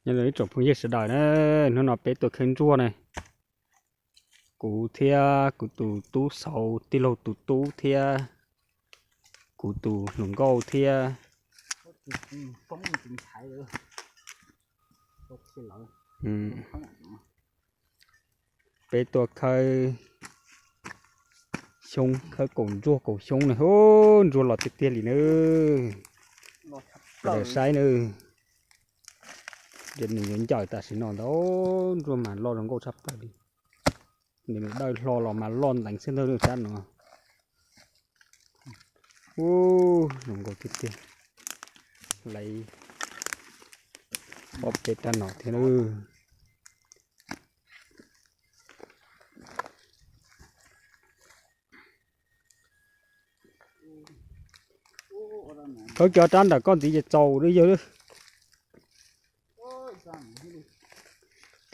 Nyob zoo ib tsoom phooj ywg sawv daws na, hnub no peb tuaj khawb ntsuag na. Kuv thiab kuv tus tub xauv, tij laug tus tub thiab kuv tus hluas nkauj thiab. Peb tuaj khawb xyoob, khawb kaum ntsuag kaum xyoob na. Ub, ntsuag los tiag tiag li na. Sawv daws saib na. Nws yuav ncaws tam sim no ntag, ntsuag mas loj zoo nkauj tshaj plaws li. Nws dawj hlo los mas loj nteev xwb ntag rab no. Ub, zoo nkauj tiag tiag. Lawv ob peb rab no thiab na. Khawb cov rab nram koj ntxiv ces txaus li yawg.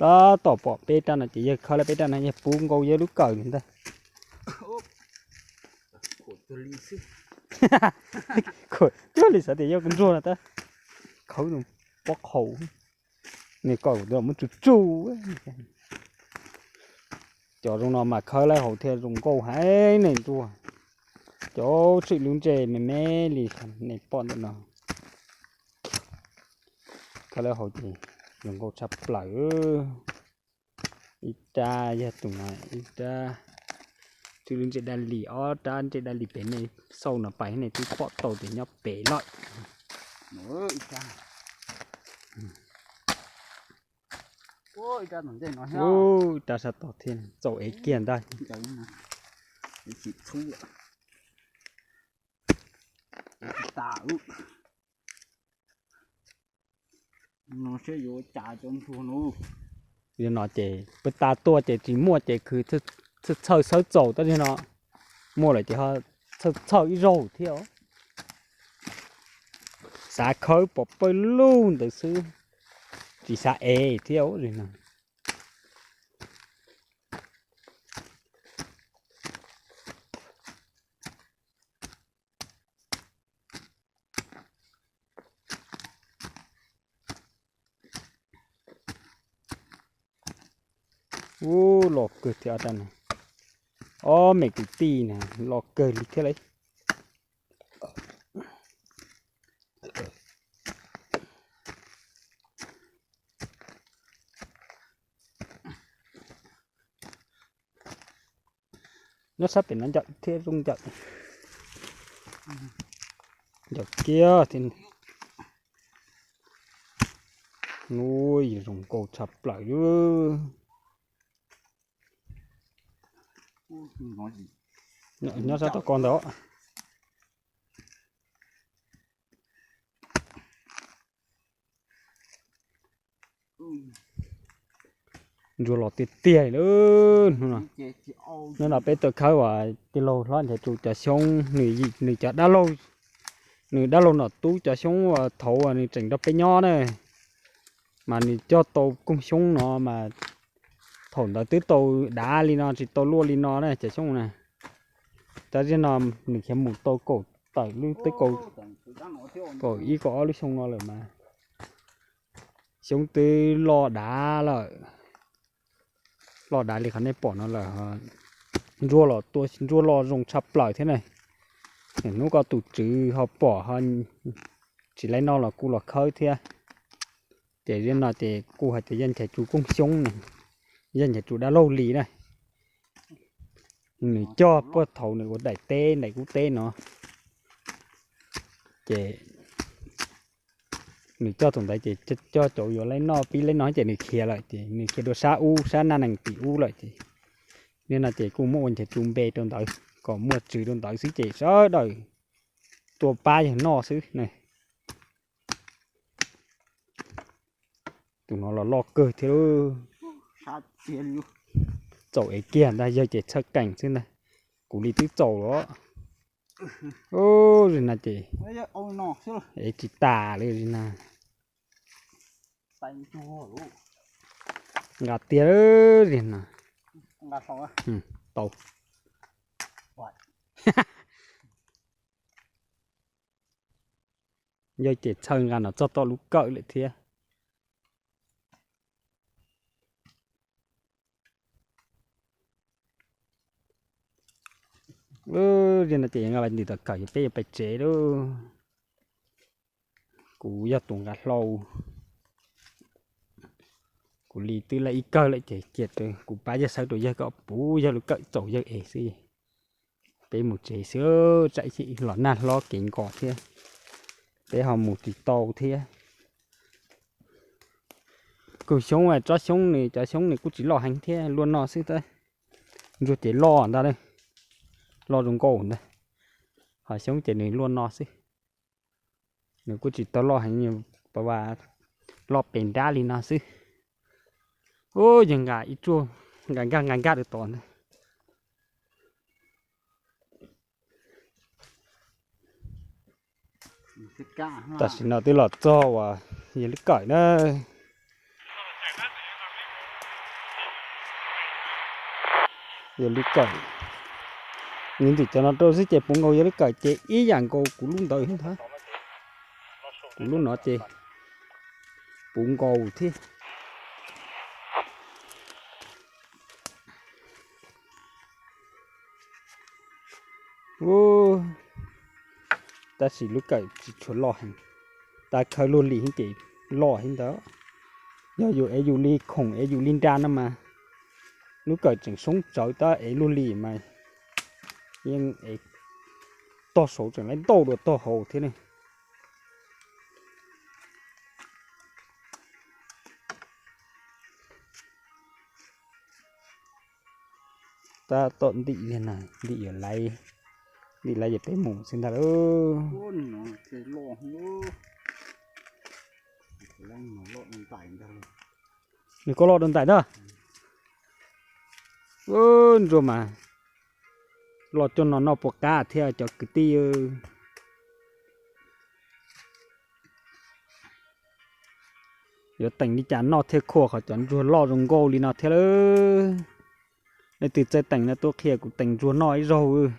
Tab tom pom peb rab no ces yawg khawb lawm peb rab no, yawg puv nkaus yawg lub kawm li ntag. Cuag li xav tias yog ntsuag no tab, khawb pob qhaus. Nws kom kuv muab tsuj tsuj. Cov zoo no mas khawb lawv hauv thiaj zoo nkauj heev ne ntsuag. Cov tswm lub ntsej me me li nej pom ntawm no, khawb lawv hauv ces zoo nkauj tshaj plaws. Ib rab yog tus no, ib rab tswm lub ntsej daj lis, ob rab ntsej daj lis pem nej xauj no pais nej twb pom tau tias nyob pem lawm. Ib rab sab tod thiab, txaus ev kiag ntag. Yog no ces peb tas tuaj ces tsis muaj ces khwv txhawj txhawj xawb txaus tab sis no muaj lawm ces ho txhawj txhawj ib zaug thiab. Xav khawb pom pawg lug ntawd xwb, tsis xav ev thiab li no. Ub, los kawg thiab ob rab no. Ob me kwv tij na, los kawg li thiab lauj. Nyob sab pem no ncaws thiab zoo ncaws. Ncaws kiag thiab. Ub, zoo nkauj tshaj plaws li. Nyob sab tom ko ntawd. Ntsuag los tiag tiag li. Hnub no peb tuaj khawb uas tij laug hlob Nchaiv Tsu cov xyoob, nws cov dab laug, nws dab laug Nom Tub cov xyoob uas thaud uas nws tseem nrog peb nyob na, mas nws cog tau koog xyoob no mas thaum ntawd twb tau dav li no tsis tau luaj li no na cov xyoob na. Tab sis no nws khiav mus tau kaum tawm lub twb kaum ib kaum ob lub xyoo no lawm mas xyoob twb loj dav lawm. Loj dav li qhov nej pom no lawm. Ntsuag los tua ntsuag loj zoo tshaj plaws thiab ne. Hnub ko tus tswv ho pom ho tsis laib noj los kuj los khawb thiab. Ces li no ces kuj hais tias yog Nchaiv Tsu koog xyoob ne, yog Nchaiv Tsu dab laug li na. Nws cog puag thaum nws ua daim teb daim kub teb no, ces nws cog thaum ntawd ces cog cov yuav laib noj pib laib noj ces nws khiav lawm ces nws khiav dua sab ub sab Naj Nees tim ub lawm ces li no ces kuj muab ua Nchaiv Tsu npe rau ntawd kom muaj tswv rau ntawd xwb ces sawv daws tuaj pab yawg noj xwb ne. Tus no los loj kawg thiab. Txaus ev kiag ntag, yawg ces txhawj qees xwb ntag. Kuv li twb txaus los. Zim no ces ev tsis tas li zim no. Nqa tiag zim no. Tau. Yawg ces txhawj nqa no txog toj lub kawm lawm thiab. Ub, zim no ces yog nqa ntim tom kawm yog peb yuav pais tsev lauj. Kuv yog tus nqa hlau. Kuv li twb laj ib kawg lawm ces cia kuv pab yawg sawv rau yawg kom puv yawg lub kawm txaus yawg ev xwb. Peb mus tsev xwb, tsam los nag hlob kev nkos thiab, peb ho mus tsis tau thiab. Kug xyoob, tsob xyoob nws, cov xyoob nws kuj tsis loj heev thiab, luaj no xwb tab. Ntsuag ces loj ntag, loj zoo nkauj ntag. Ho xyoob ces nws luaj no xwb, nws kuj tsis tau loj heev, pas vas loj pes nrab li no xwb. Ub, yawg nqa ib tsuag nqa nkaj nqa nkaj rau tod ntag. Tam sim no twb los txog uas yawg lub kawm na. Yawg lub kawm, nws ntim cov no rau xwb ces puv nkaus yawg lub kawm ces ib yam nkaus kuv lub ntawd ntag. Kuv lub no ces puv nkaus thiab. Ub, tab sis lub kawm tsis tshua loj heev, tab khawb luag li heev ces loj heev ntawd. Yog yus ev yus li khoom ev yus li nra no mas, lub kawm tseem soob tsawv, tab ev luag li mas yeej ev tog saud tseem laib ntau dua tog hauv thiab ne. Tab tom ntim li na, ntim yuav laiv, ntim laiv ces peb mus xwb ntag lauj. Nws koj loj dua ntais ntag. Ub, ntsuag mas loj cuag no noj puas qab thiab cov kwv tij. Yuav teem li cas noj thiaj khuaj qhov cov ntsuag loj zoo nkauj li no thiab lauj. Leej twg txawj teem no tuaj qhia kuv teem ntsuag noj ib zaug.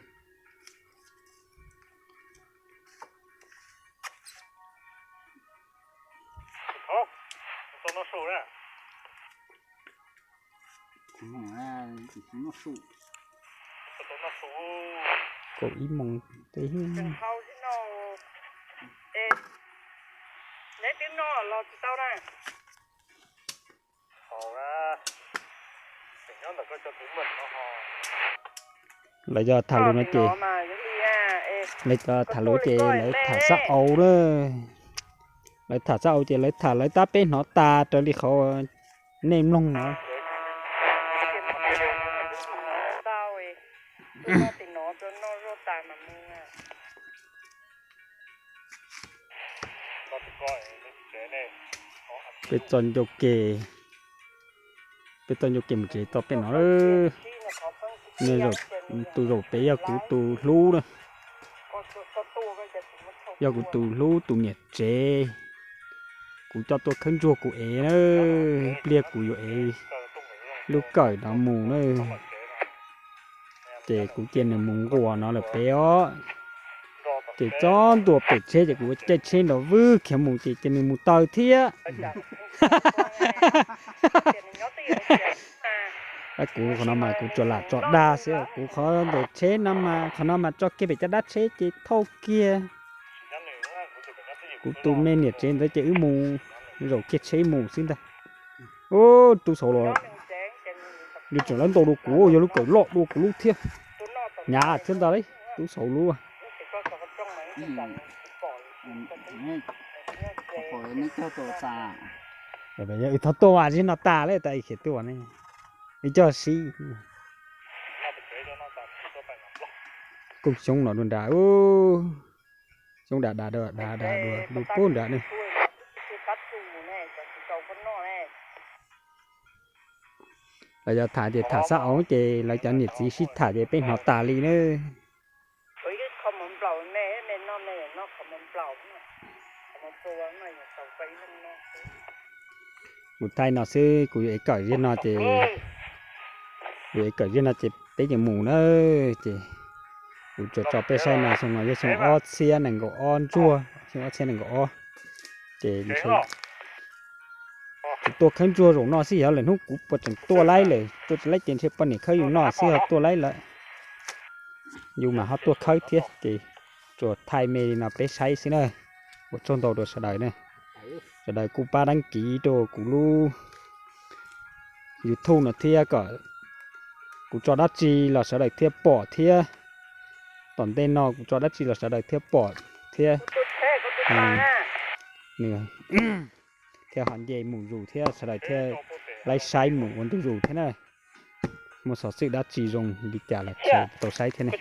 Kaum ib moos teb. Lawv cov tham lus no ces, lawv cov tham lus ces lawv tham xab au na. Lawv tham xab au ces lawv tham lawv tab peb hnov tas raws li qhov nej mloog no. Peb txoj ncauj ke, peb txoj ncauj ke mus tsev txog pem no. Nej zaum, tus zaum pem yog kuv tus hlub na, yog kuv tus hlub tus niam tsev. Kuv coj tuaj khawb ntsuag kuv ev na, pliag kuv yuav ev lub kawm no mus na. Ces kuv cia nws mus nquas no lawm pem os. Ces txog ntua pem tsheb ces kuv caij tsheb nrov vwg khiav mus ces cia nws mus taw thiab. Kuv qhov no mas kuv tsuas lam tso dag xwb, kuv qhov ntawm tsheb no mas qhov no mas tso kiag pem caj dab tsheb ces thauj kiag. Kuv tus me niam tsev ntawd ces wb mus zaum kiag tsheb mus xwb ntag. Ub, tub xauv los, nws tseem lawv ntau dua kuv, yog lub kawm loj dua kuv lub thiab. Hnyav thiab ntag lauj, tub xauv lub. Yog wb thov tuaj mas zib no tas lawm tas khiav tuaj ne, wb coj sib. Kooj xyoob no dua nrad, xyoob dam dam dua dam dam dua dua pub nrad ne. Lawv yog tham ces tham xab au ces lawv cov niam txiv sib tham ces peb hnov tas li na. Kuv thaij no xwb, kuv yuav ev kawm ziag no ces, kuv yuav ev kawm ziag no ces peb yuav mus na. Ces kuv tsuas tso peb saib no, xyoo no yog xyoo ob txhiab nees nkaum ob ntsuag, xyoo ob txhiab nees nkaum ob. Ces tsis tuaj khawb ntsuag zaum no xwb, yog lwm hnub kuv puas tseem tuaj laib lawm, tuaj tsis laib ces ntshe poj niam khawb yus no xwb ho tuaj laib lawm. yus mam ho tuaj khawb thiab ces tsuas thaij me li no peb saib xwb na. Ua tsaug ntau rau sawv daws ne, sawv daws kuj pab dab kiv rau kuv lub YouTube no thiab kom kuv tso dab tsi los sawv daws thiaj pom thiab. Tom ntej no kuv tso dab tsi los sawv daws thiaj pom thiab. Nws thiaj ho nce mus zus thiab sawv daws thiaj laib saib mus ua ntu zus thiab na. Muaj xov xwm dab tsi zoo li cas los tau saib thiab ne.